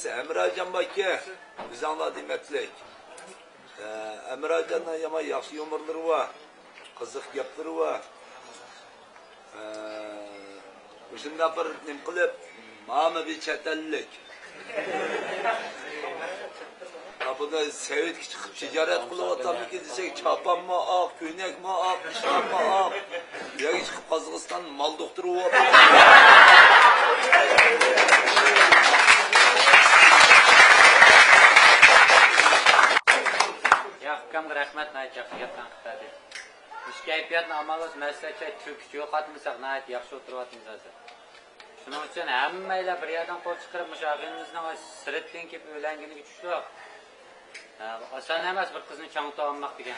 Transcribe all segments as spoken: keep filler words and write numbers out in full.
ئەمىراجان باركەن، ئۆزۈڭلار دېمەكلىك. ئە، ئەمىراجاننىڭ يامان ياخشى يۇمۇرلىرى بار، قىزىق گەپلىرى بار. ئە، مۇشۇنداق بىر نېمە قىلىپ، مانا بىر چەت ئەللىك. ھا، بۇنى سوۋېتكە چىقىپ تىجارەت قىلىۋاتامدىكىن دېسەك، چاپانمۇ ئاق، كۆينەكمۇ ئاق، ئىشانمۇ ئاق. بۇ يەرگە چىقىپ قازاقىستان مال دوختۇرى بولۇۋاتىدۇ. ياق، ئۇكامغا رەھمەت، ناھايىتى ياخشى گەپلەرنى قىلىپ بەردى. مۇشۇ كەيپىياتنى ئامال بولسا مەسلىھەتچى تۈركچە يوقاتمىساق ناھايىتى ياخشى ئولتۇرۇۋاتىمىز ھازىر. شۇنىڭ ئۈچۈن ھەممەيلەن بىر يەردىن قول چىقىرىپ، مۇشۇ ئاغىنىمىزنىڭ سىرتتىن كېلىپ ئۆيلەنگىنىگە چۈشتۇق. ھە، ئاسان ئەمەس بىر قىزنى چاڭ تۇتالماق دېگەن.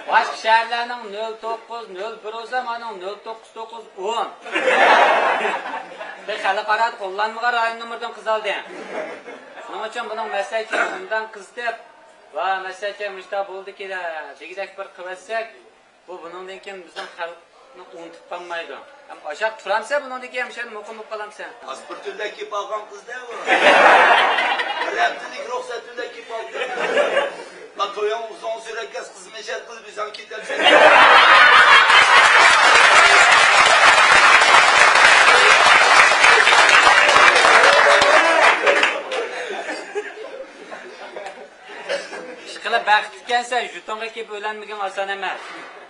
باشقا شەھەرلەرنىڭ نۆل توققۇز، نۆل بىر بولسا، مانىڭ نۆل توققۇز توققۇز ئون. بىر خەلقئارادا قوللانمىغان رايون نومۇرىدىن قىز ئالدى. شۇنىڭ ئۈچۈن بۇنىڭ مەسلىھەتچى ئوبدان قىزىتىپ، ۋا مەسلىھەتچى مۇشۇنداق بولدىكى دېگۈدەك بىر قىلىۋەتسەك، بۇ بۇنىڭدىن كېيىن بىزنىڭ خەلقنى ئۇنتۇپ قالمايدۇ. ھەم ئاشاق تۇرامسەن بۇنىڭدىن كېيىن ھەم شۇ يەردە مۇقىم بولۇپ قالامسەن. ئاسپىرتىندە كېلىپ قالغان قىز-دە بۇ. بىر ھەپتىلىك رۇخسەت بىلەن كېلىپ قالدى. ما تويۇڭ ئۇزۇن سۈرەتكەس قىز مەشەد قىلىپ ئۆزۈڭ كېتەمسەن. ئىشقىلىپ بەختلىككەنسەن، ژېتونغا كېلىپ ئۆيلەنمىگىن ئاسان ئەمەس.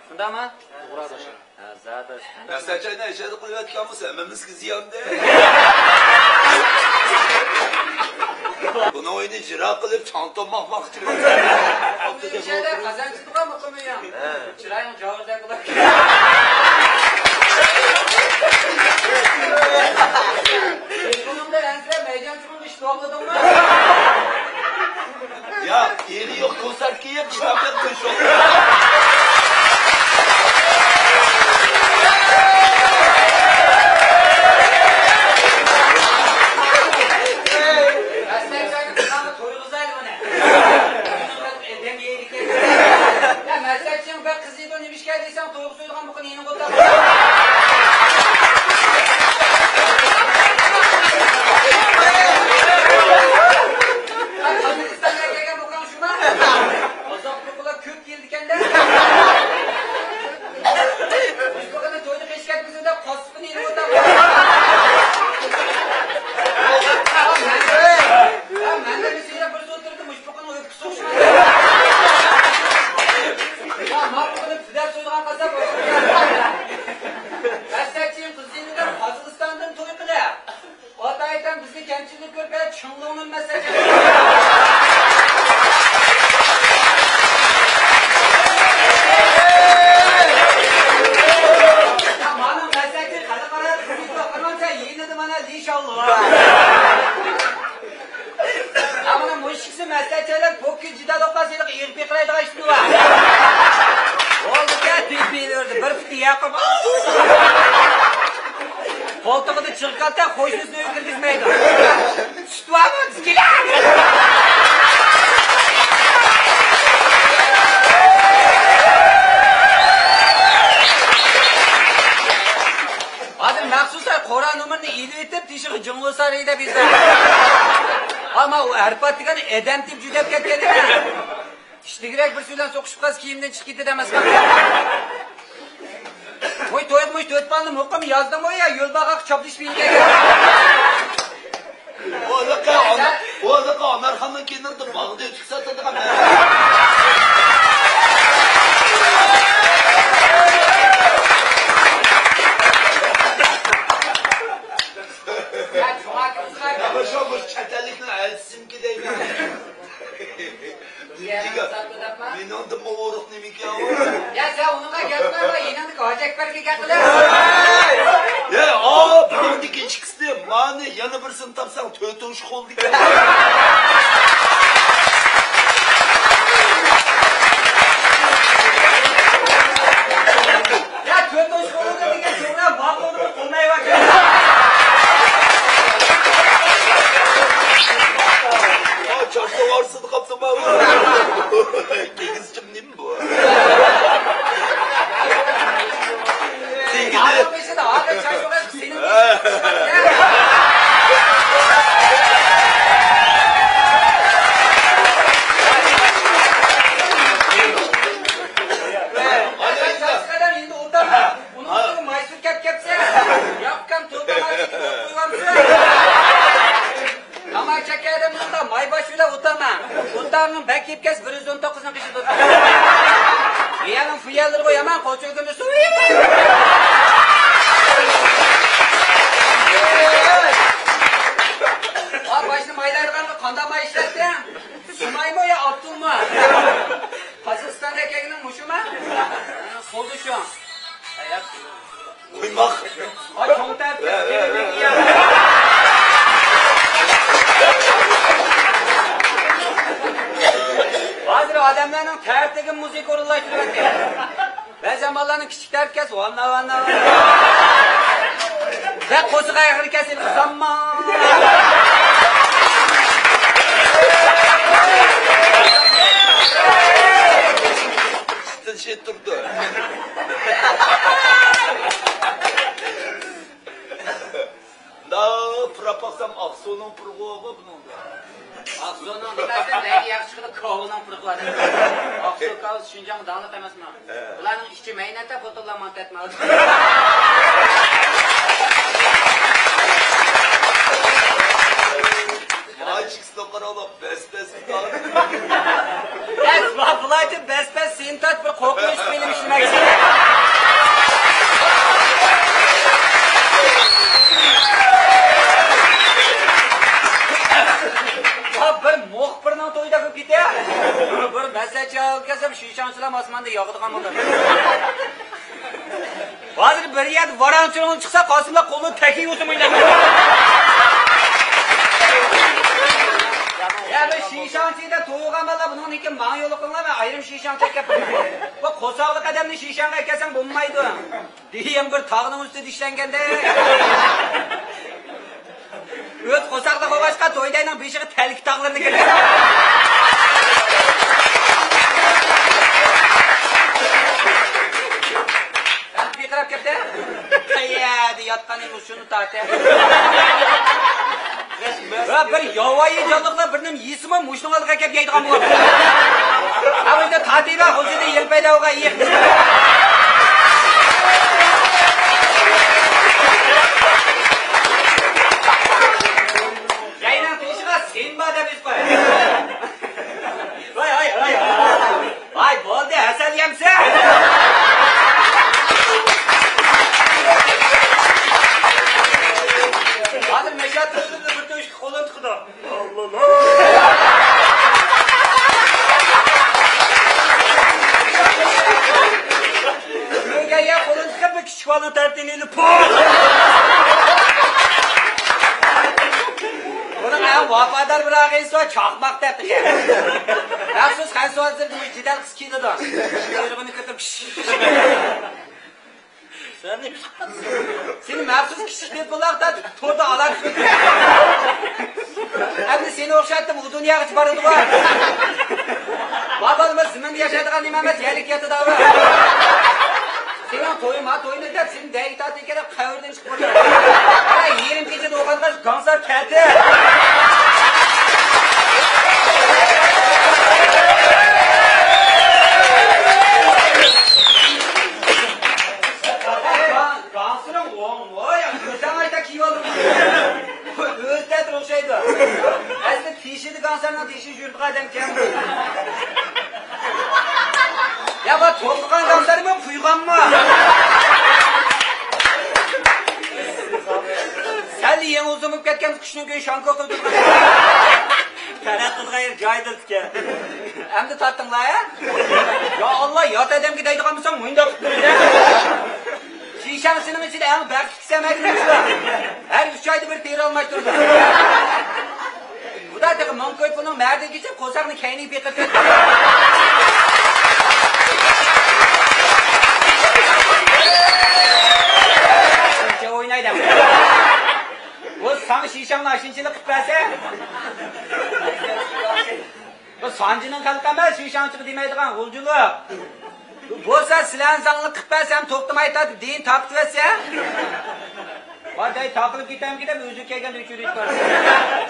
شۇنداقمۇ؟ توغرا ئاداش. ھە، زادى. مەسلىھەتچى ئەشەدە قىلىۋەتكەن بولسا ھەممىمىزگە زىيان-دە. بۇنىڭ ئۆيىنى جىرا قىلىپ چاڭ توماقماقچى. ئىچەردە قازانچىدىغان مۇقىم ئۆيۈڭ. ھە. چىرايىڭ جاۋۇردەك بولۇپ. تېلېفونۇڭدا ئەنسىرەپ مەيدانچىغىڭدا ئىش توغلىدىڭمۇ؟ يا، يېرى يوق كونسېرتكە يەپ ئىشلەپ ياتقان شۇ. مەسلىھەتچىنىڭ بىر قىز ئىدى، نېمە ئىش كەلدى دېسەڭ، تويغا سۆيىدىغان بۇقىنى يېنىڭغا ئولتۇر. قازاقىستاندىن كەلگەن بۇقاڭ شۇما؟ قازاق بۇقىلار كۆپ كېلىدىكەن-دە. بۇقىنى تويدا قېچىپ كەتمىسۇن دەپ، قاسسىپىنى يېنىغا ئولتۇر. مەن دېمىسە بىر ئولتۇردۇم، مۇشۇ بۇقىنىڭ ئۆپكىسى ئوخشىمايدۇ. يا، ماقۇل قىلىپ پىدە سويىدىغان قاسساپ ئوخشىمايدۇ. مەسلىھەتچىنىڭ قىزى يېنىدا قازاقىستاندىن توي قىلىپ. ئاتايتەن بىزنى كەمچىلىك كۆرۈپ، چىڭلۇڭنىڭ مەسلىھەتچى. يا، مانا مەسلىھەتچى خەلقئارا تۈرمىدە ئوقۇغانچە يېنىدا مانا لىشاۋلۇ. ئا، مانا مۇشۇ ئىككىسى مەسلىھەتچىلەر پوككى جىدالوقلار سېلىق ئېغىپ بېقىرايدىغان ئىشتۇ. بولدىكەن، تېپىۋېرىدۇ. بىر پۇتى ياقۇپ. قولتۇقىدا چىغ كالتە، قوشنىسىنى ئۆيگە كىرگۈزمەيدۇ. چۈشتى بارمۇ؟ كېلە! ھازىر مەخسۇس قورا نومۇرنى ئېلىۋېتىپ، تېشىغا جۇڭغو سارىيى دەپ يېزىۋەتتى. ئەمما ئۇ ئەرپات دېگەن ئادەم تېپىپ جۈدەپ كەتكەن ئىكەن. ئىشتىگىرەك بىرسى بىلەن سوقۇشۇپ قالسا، كىيىمدىن چىقىپ كېتىدۇ ئەمەسمۇ؟ ۋوي، تويدىمۇ تۆت بالىنى مۇقىم يازدىمۇ يا يۆلباغاققا چاپلىشىپ يېنىكەن؟ ئۇلىقى ئانا-، ئۇلىقى ئانارخاننىڭ كېنىرىدا باغدا ئۆتۈك ساتىدىغان. يا، شۇ، شۇ چەت ئەللىكنىڭ ئەلچىسىمىكى دەيمەن. مېنىڭدىنمۇ ئورۇق نېمىكەن ئۇ؟ يا، سەن ئۇنىڭغا گەپ قىلما، يېنىڭدىكى ھاجى ئەكبەرگە گەپ قىل. يا، ئا، بۇنىڭدىكى ئىككىسىنى، مانى يەنە بىرسىنى تاپساڭ، تۆتىنچى قولدىكى. يا، تۆتىنچى قولدا دېگەن چوغرا ماقۇلدىمۇ قىلمايۋاتىدۇ. يا، چاچ تاۋارسىز قاپتىما. كىگىزچىم نېمە بۇ؟ سېنىڭكىدە، ئىچىدە ھازىر چاچ يوق، سېنىڭ ئۇنىڭ ئۈستىگە مايسۇر كەپ كەپسەن. ياققان تۇرپىغا چېكىپ قويغانسەن. تاماكا چەككەندە مۇندا ماي باش بىلەن ئۇتاما. ئۇتاڭنىڭ بەك يېپىپ كەتسە، بىر يۈز ئون توققۇزنىڭ قېشىدا ئۇتاما. يەنىڭ فۇيەلىرىغۇ يامان، قول چۆگىمى سۇ. ئا، باشنى مايلايدىغانغا قانداق ماي ئىشلەتتىڭ؟ سۇمايمۇ يا ئاپتۇلمۇ؟ قازاقىستاندا كەلگىنىڭ مۇشۇما؟ خۇددى شۇ. قۇيماق. ئاي، چوڭ تەرتىپ. ھازىر ئادەملەرنىڭ تەرىتىگە مۇزىكا ئورۇنلاشتۇرۇۋەتكەن. بەزى زامانلارنىڭ كىچىك تەرىتى كەلسە، ۋاننا، ۋاننا، ۋاننا. بەك قورسىقى ئېغىر كەلسە، زاممان. ئىشتىن شېتۇر. مۇنداق پۇراپ باقسام، ئاقسۇنىڭ پۇرىقى بارغۇ بۇنىڭدا. ئاقسۇنىڭ نېمە دەيدۇ، ياخشى چىقىدۇ، كاۋىنىڭ پۇرىقى بار. ئاقسۇ كاۋىسى شىنجاڭ داڭلىق ئەمەسمۇ؟ ھە. بۇلارنىڭ ئىچى مەينەت، بوتۇللار مانتەتمۇ؟ ماجىكىستان قاراۋلار بەس-بەس. بەس، بۇلارچە بەس-بەس سېنى تارت، بىر قورقۇنچ فىلىم ئىشلىمەكچى. ۋا، بىر مۇخبىرنىڭ تويىدا قىلىپ كېتە. بىر مەسلىھەتچى ئالىپ كەلسەم، شىشاڭچىلار ئاسماندا ياغىدىغان بولدى. ھازىر بىر يەردە ۋاراڭ-چۇرۇڭ چىقسا، قاسىملار قولىنى تەكىگە ئۇزىمايدۇ. يا، بىر شىشاڭچى دەپ تويغان بالىلار، بۇنىڭدىن كېيىن ماڭا يولۇقۇڭلار، مەن ئايرىم شىشاڭچى ئەكەپ بېرىمەن. بۇ قورساقلىق ئادەمنى شىشاڭغا ئەكەلسەڭ بولمايدۇ. دېگەن بىر تاغنىڭ ئۈستىدە ئىشلەنگەندەك. ئۆز قورساقلىق بولغاچقا، تويداينىڭ بېشىغا تەلكە تاغلىرىنى كىرگۈزدى. پىقىراپ كەتتى. قەيەردە ياتقىنى مۇشۇنى تارتە. ۋە بىر ياۋايى جانلىقلار بىر نېمە يېسىمۇ، مۇشۇنىڭ ئالدىغا كەپ يەيدىغان بولۇپ. ھە، ئۆيدە تارتىۋەر، خوجىدىن يېلىپ ھەيدەۋغا يېيىق. يەينىڭ تېشىغا سېنبا دەپ يېزىپ قوي. ۋاي، ۋاي، ۋاي. ۋاي، بولدى، ھەسەل يەمسە. ھازىر مەشەدە بىر تۆشۈككە قولۇن تىقىدۇ. كۆرگەن يەر قولۇن تىقىپ، بىر كىچىك بالىنىڭ تەرىتىنى ئېلىپ، پوھ! بۇنىڭ ئەڭ ۋاپادار بىر ئاغىنىسى بار، چاقماق دەپ. مەخسۇس قايسى ۋاقىت جېدەل قىز كېلىدۇ. قۇيرۇقىنى كۆتۈرۈپ، سەن، سېنى مەخسۇس كىچىك دەپ بولاق دەپ توردا ئالار. ئەمدى سېنى ئوخشاتتىم، ئۇ دۇنياغىچە بارىدىغۇ. باباممۇ زېمىندا ياشايدىغان نېمە ئەمەس، يەرلىك ياتىدىغۇ. سېنىڭ تويۇڭ، ما توينى دەپ، سېنى دەيگە تارتىپ كېلىپ، قەبرىدىن چىقىپ ئولتۇردۇم. ھە، يېرىم كېچىدە ئويغانغاچ گاڭسار كەتتى. گاڭسىرىڭ ۋوڭ ۋوي، ئۆزۈڭ ئايتا كىيىۋالدىڭ. ئۆزى تەتۈر ئوخشايدۇ. ئەسلى تېشىدا گاڭسارنىڭ تېشى يۈرىدىغان ئادەم كەم. يا، بۇ توقۇغان گاڭسارمۇ، قۇيغانمۇ؟ سەل يېڭى ئۇزۇن بولۇپ كەتكەن، قىشنىڭ كۈنى شاڭكو قىلىپ تۇرغان. تەرەت قىلغان يېرى جايىدا ئىكەن. ئەمدى تارتتىڭلار، ھە؟ يا ئاللا، يات ئادەمگە دەيدىغان بولساڭ، مۇنداق قىلىپ تۇرىدۇ. شىشاڭ سېنىڭ ئىچىدە ئەڭ بەختلىكى سەن ئەمەسمۇ؟ ھەر ئۈچ ئايدا بىر تېرە ئالماي تۇرىدۇ. بۇدا تېخى مىڭ كوي پۇلنىڭ مەردىگىچە قورساقنى كەينىگە بېقىپ كەتتى. شۇنچە ئوينايدۇ. بۇ ساڭا شىشاڭنى ئاشۇنچىلىك قىلىپ بەرسە، بۇ سانجىنىڭ خەلقى ئەمەس، شىشاڭچىغا دېمەيدىغان غۇلجىلىق. بولسا سىلەرنى زاڭلىق قىلىپ بەرسەم توختىماي تارتىپ دېيىن تارتىۋەتسە. بار دەي تاقىلىپ كېتەمكى دەپ ئۆزى كەلگەندە ئۆچۈرۈپ بار.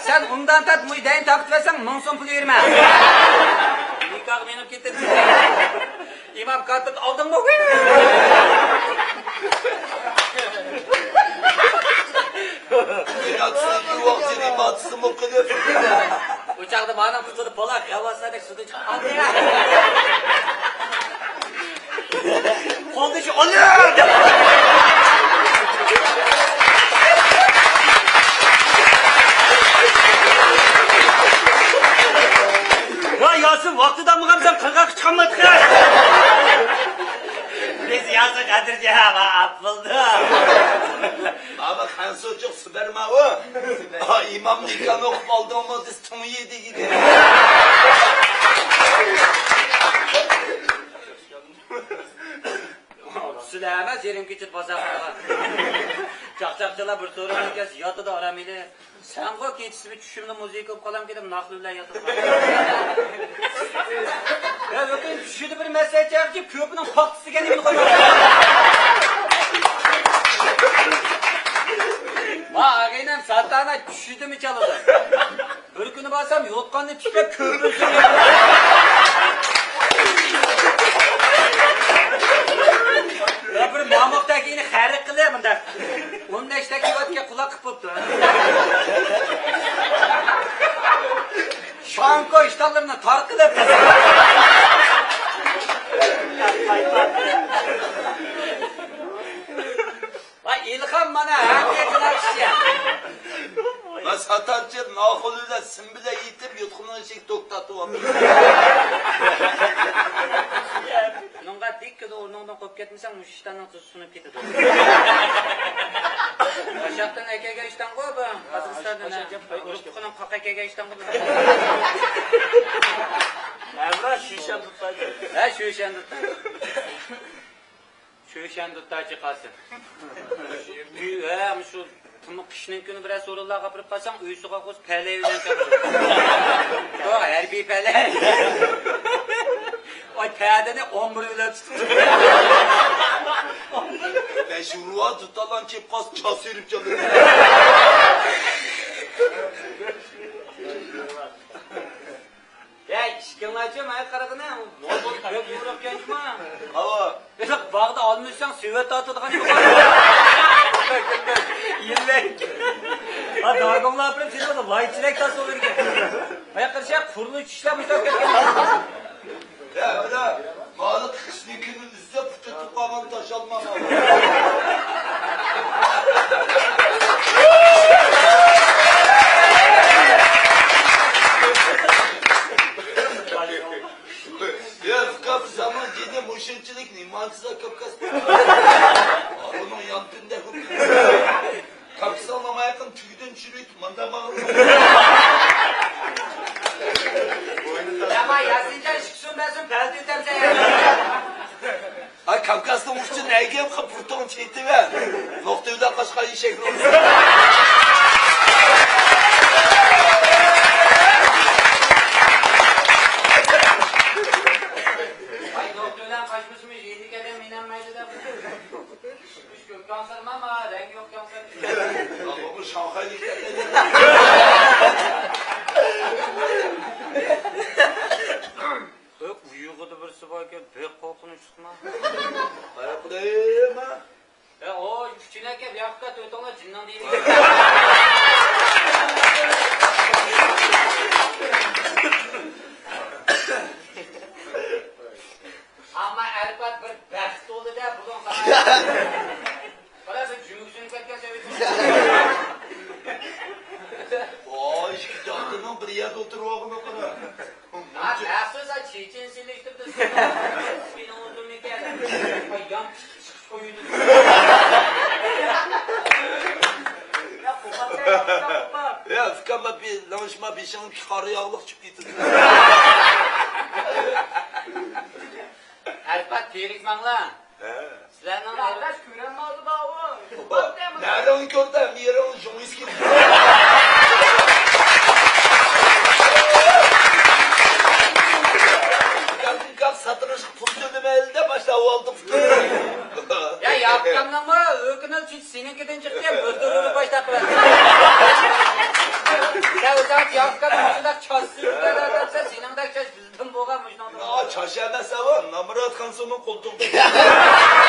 سەن ئۇندان تارت مۇشۇ دەينى تارتىۋەتسەڭ مىڭ سوم پۇل بېرىمەن. نىكاھقا مېڭىپ كېتىدۇ. ئىمام كاتىپ ئالدىڭمۇ؟ ئىناقسىز بىر ۋاقىت ئىماتىسىمۇ قىلىپ. ئۇ چاغدا مانىڭ قۇتۇلۇپ بولا، ياۋاسادەك سۇدىن چىقىپ قالدى. قولدا شۇ ئالىڭ! ۋاي ياسىن، ۋاقتىدا ئالمىغانمىسەن، قىرغاققا چىقالمىدۇق. بىز يازغا قەدرى جاۋاب بولدى. ماۋۇ خەنزۇچۇق سۇبەرماۋۇ. ئىمام نىكاھنى ئوقۇپ ئالدىڭمۇ دېسە، تۇڭيى دېگىدى. سىلەر ئەمەس، يېرىم كېچىدە بازار قىلغان. چاقچاقچىلار بىر تورۇن كەلسە، ياتىدۇ ئارام ئېلىپ. سەنغۇ كېچىسى بىر چۈشۈمدە مۇزىكا بولۇپ قالامكى دەپ ناخشا بىلەن ياتىدىغان. يا لېكىن چۈشىدە بىر مەسلىھەت چاقچى كۆپىنىڭ پاختىسى دېگەن نېمىنى قويمايدۇ. ما ئاغىنەم ساتانا چۈشىدىمۇ چالىدۇ. بىر كۈنى بارسام يوتقاننى تىكلەپ كۆرۈنسۇن. يا بىر مامۇقتەك ئىنى خەرق قىلە مۇنداق. ئون بەشتەك يوتكە قۇلاق قىپ بوپتۇ. شانكو ئىشتانلىرىنى تارقىلىپ. ۋاي ئىلھام مانا ھەقىقىي ناخشىچى. ما ساتارچى ناخۇن بىلەن سىم بىلەن يېتىپ يوتقىنىڭ ئىچىگە توك تارتىۋاتىدۇ. شۇنىڭغا دىككىدە ئورنۇڭدىن قوپۇپ كەتمىسەڭ مۇشۇ ئىشتاننىڭ تۇزى سۇنۇپ كېتىدۇ. ئاشاقتىن ئەكەلگەن ئىشتانغۇ بۇ. ھازىر ئىشتاندىن ئۇرۇق تۇخۇنىڭ قاق ئەكەلگەن ئىشتانغۇ بۇ. ھەمراھ شۈشەن تۇتقان. ھە شۈشەن تۇتقان. شۈشەن دۇتاچى قاسىم. ھە مۇشۇ تىمۇ قىشنىڭ كۈنى بىرەر سورۇنلارغا ئاپىرىپ قالساڭ ئۆيسىغا قوز پەلەي بىلەن چاپىدۇ. يوق ھەربىي پەلەي. ئاي پەدىنى ئون بىر بىلەن تۇتۇپ. بەش ئۇرۇۋا دۇتالان كېپ قاس چاس ئېرىپ چاپىدۇ. يا ئىككىڭلارچۇ ماڭا قارىغىنا. بەك يورۇقكەن جۇما. ئاۋا. بېلىق باغدا ئالما ئۈزسەڭ سېۋەت تارتىدىغان يوق. يىللەك. ھا داگوڭلار بىلەن سېنىڭ لايچىلەك تاسلىۋەرگەن. ئاياق قىرىشا قۇرۇلۇش ئىشلار مۇشتاپ كەتكەن. يا بىلە، مالىق قىشنى كۈنى ئۈزسە پۇتى تۇقاغان تاشالما مالىق. يا ئۇكام، ساڭا دېدىم مۇشۇنچىلىك نېمانچىسا كاپكاس. ئۇنىڭ يانپىندەك. كاپكىسىنىڭ نامايىقىنى تۈگىدىن چۈشۈرۈۋېتىپ ماندا ماڭىدۇ. يامان ياسىنجان ئىككى سوم بەرسۇن پەلتە ئۆتەمسەن. ئاي كاپكاسنىڭ ئۇچىنى ئەگەم قىلىپ پۇرتۇڭ چېتىۋەر. نۇقتا بىلەن قاچقان ئېشەك روزى. ئاي نۇقتا بىلەن قاچمىسىمۇ يېنىدىكى ئادەم مىنەلمەيدۇ دەپ. كۆك كاڭسىرما ما رەڭگى يوق كاڭسىر. بۇ شاڭخەيلىك. ئۇيغۇردا بىرسى باركەن بەك قورقۇنچلۇقما. قاراپ قويايما. ئە ئو ئۈچۈن ئەكەپ ياققا تۆتۈڭلار جىننىڭ دېيىلگەن. ئەمما ئەرپات بىر بەخت بولدى-دە، بۇنىڭ ساڭا. قارا، بىر جۈمۈكسۈنۈپ كەتكەن سەۋىيەدە. ۋاي، ئىككى جاققىنىڭ بىر يەردە ئولتۇرۇۋالغىنى قارا. ھە، مەخسۇس ھە چېچىن سېلىشتۇردى. سېنىڭ ئولتۇرمىكەن. ۋاي، يان چىقىش قويىدۇ. يا، قوپار، يا، قوپار. يا، ئۇكام، بىر لىڭشىما بېشىڭدىكى قارا ياغلىق چىقىپ كېتىدۇ. ئەرپات تېرىكمەڭلار. ھە. سىلەرنىڭ ئاداش كۆرەلمەيدۇ باۋۇ. نەرىڭ كۆردى، مېرىڭ جۇڭ ئىسكىن. ساتىرىشقا پۇل تۆلىمەيلى دەپ باشلاپ. سېنىڭكىدىن چىقتى، مۆزدۈرۈلۈپ باشلاپ بەردى. سەن ئۆزۈڭ ياققان مۇشۇنداق چاچسىز دەپسەن، سېنىڭدەك چاچ بىزدىن بولغان مۇشۇنىڭدىن. يا، چاچ ئەمەس، ئەۋا، نامرات خانسۇنىڭ قولتۇقىدەك.